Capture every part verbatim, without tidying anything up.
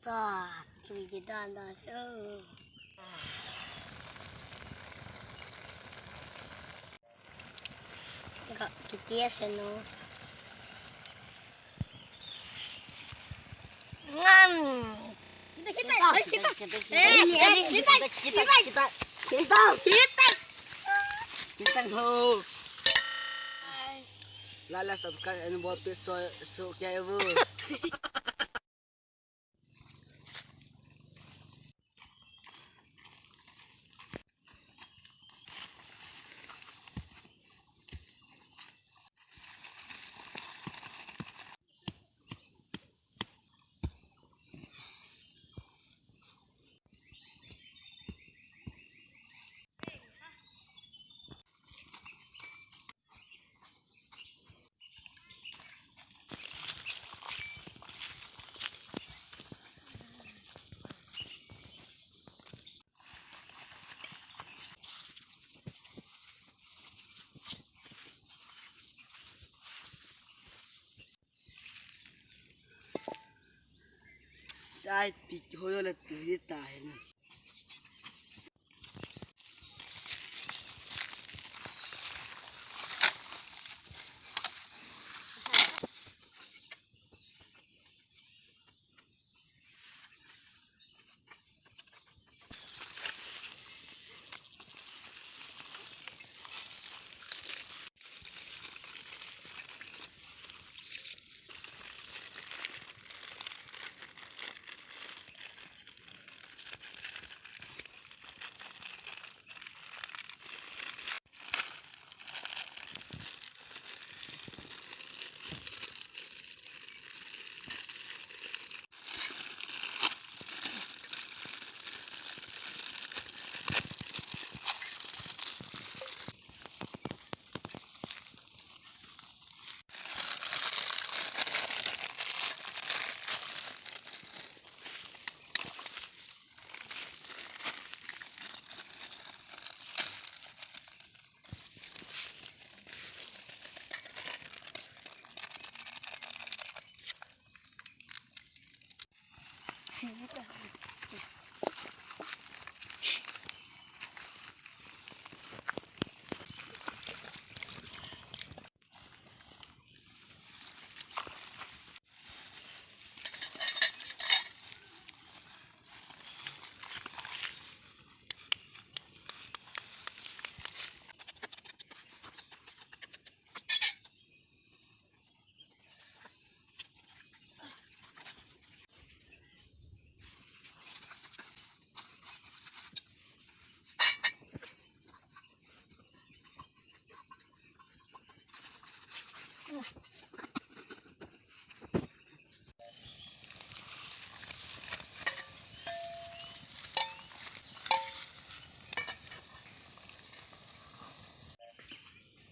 Sa, tui kidan dan. Oh. Ka, kitia seno. Ngam. Kita, kita, kita, kita. Eh, kita, kita, kita, kita. Kita, kita. Kita ho. Lala subscribe and bol pe so, so kya wo. Chai pi hoyo le tu hi ta he na.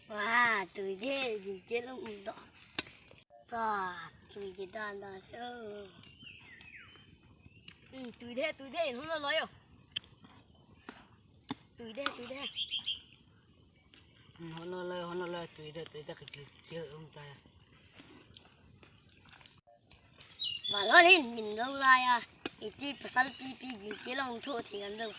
Wa, tui de, jin che lo um do. Sa, tui de dan dan. Oh. Hmm, tui de, tui de, hung lo lo yo. Tui de, tui de. Hmm, hung lo lo, hung lo lo, tui de, tui de, ki, ki, ki, um, ta. Valon hin min lo lai a, iti pasal pipi jin ke long tho thei kan lo.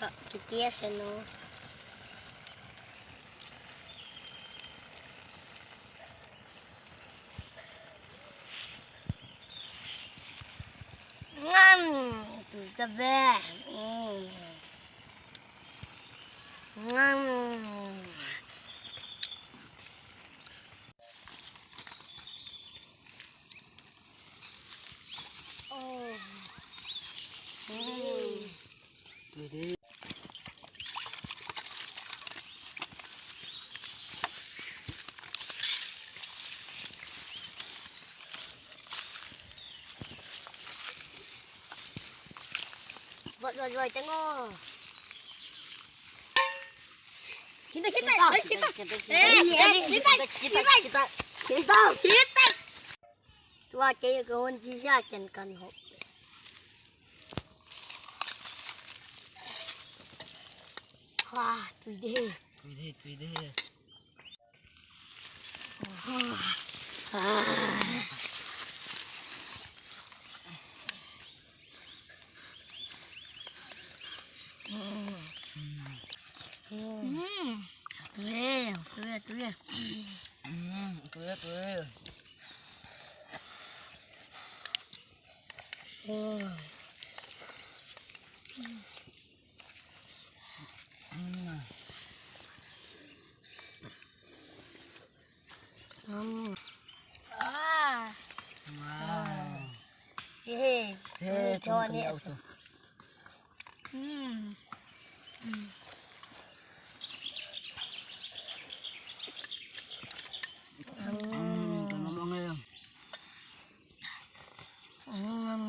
Ka kitia seno. Ngam, tu ta ve. Mm. Ngam. Oh. Mm. Vot, vot, vot, tengo. Kita, kita, kita, kita, kita, kita, kita, kita, kita. Tua kei ka hon ji ja ken kan ho. Ha, tui de. Tui de, tui de. Tuye, tuye. Mm, tuye, tuye. Oh. Mm. Mm. Ah. Wow. Che. Che, tuni tuni kani kani auto. Mm. Mm. Mm, tama mo ngayon. Mm.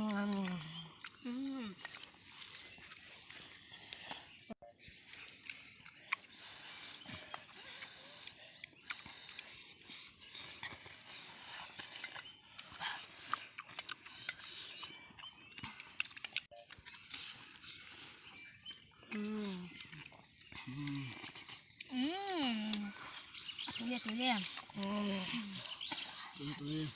Mm. Mm. Mm. Tuye, tuye. Mm. Tuye, tuye.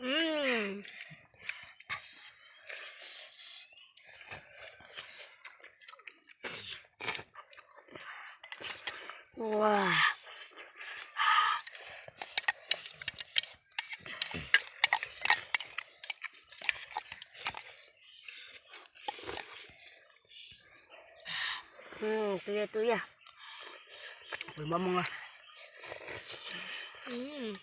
Mm. Wow. Hmm, tuye, tuye. Ui, mamang ah. Hmm.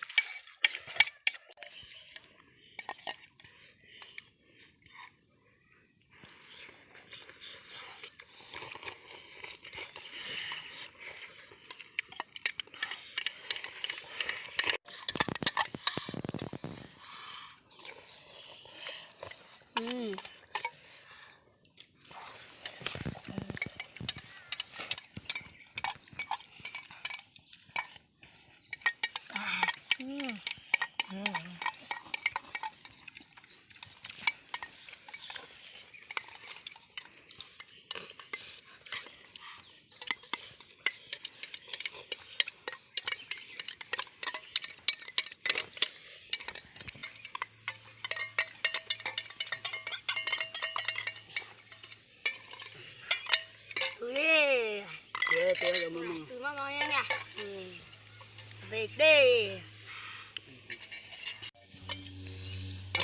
Hmm. Ui. Tuye, tuye, mama. Tuye, mama, ya, ya. Hmm. Bye, bye.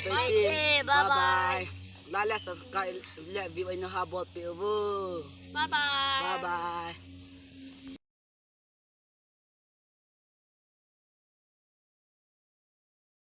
Bye, bye, bye. Like, subscribe, like, view, and ha bol pe uvo. Bye, bye. Bye, bye.